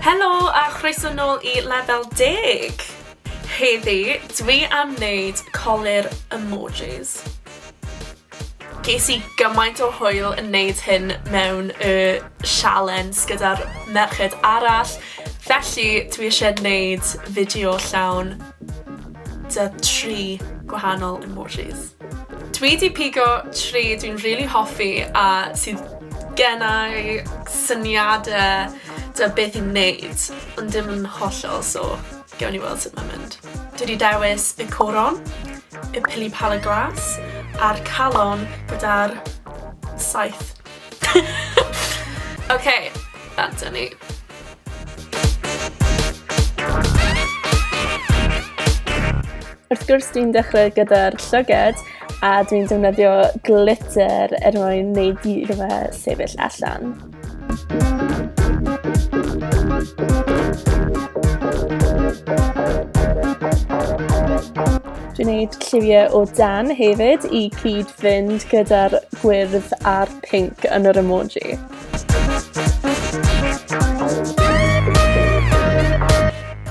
Helo a chroeso nôl i Lefel Deg! Heddi, dwi am wneud colur emojis. Ges i gymaint o hwyl yn wneud hyn mewn y sialens gyda'r merched arall, felly dwi eisiau wneud fideo llawn 'da tri gwahanol emojis. Dwi 'di pigo tri dwi'n rili hoffi a sydd gennai syniade 'da beth i wneud, ond dim yn hollol so gewn ni weld sut mae'n mynd. Dwi 'di dewis y coron, y pili pala glas a'r calon gyda'r saeth. Ok, bant â ni. Wrth gwrs dwi'n dechrau gyda'r llyged a dwi'n defnyddio glitter er mwyn wneud iddo fe sefyll allan. Dwi'n gwneud lliwiau o dan hefyd i cyd-fynd gyda'r gwyrdd a'r pinc yn yr emoji.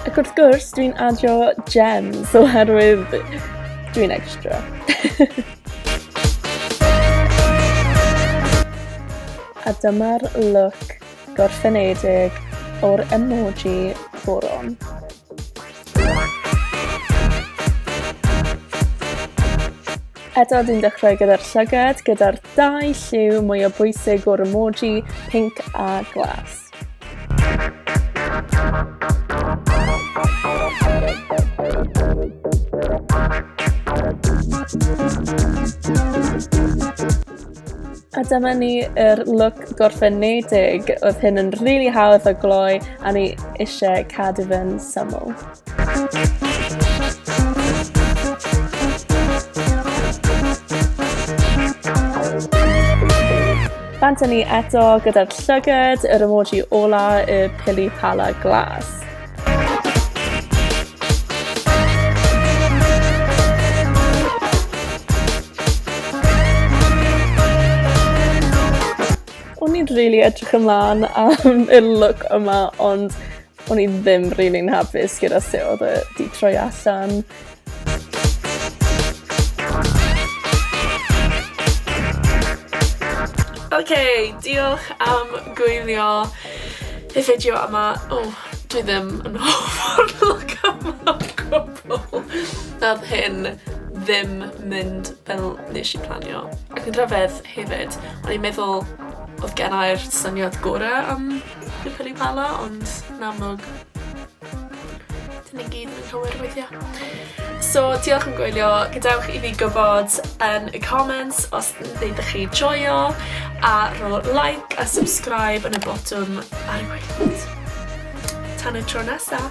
Ac wrth gwrs, dwi'n adio gems oherwydd dwi'n extra. A dyma'r look gorffenedig o'r emoji goron. Eto dwi'n dechrau gyda'r llygad, gyda'r dau lliw mwyaf bwysig o'r emoji, pinc a glas. A dyma ni yr look gorffenedig. Oedd hyn yn rili really hawdd a gloi a ni eisiau cadw fe'n syml. Bant â ni eto gyda'r llygad, yr emoji ola, y pili pala glas. O'n i'n rili edrych ymlaen am y look yma, ond O'n i ddim rili'n hapus gyda sut oedd e 'di troi allan. Ok, diolch am gwylio y fideo yma. O, dwi ddim yn hoff o'r look yma o gwbl. Nath hyn ddim mynd fel nes i planio. Ac yn rhyfedd hefyd, o'n i'n meddwl oedd gennai'r syniad gore am y pili pala, ond yn amlwg, dyn ni gyd yn anghywir weithiau. So, diolch am gwylio. Gadewch i fi gwybod yn y comments os wnaethoch chi joio, a rho like a subscribe yn y botwm ar y gwaelod. Tan y tro nesa!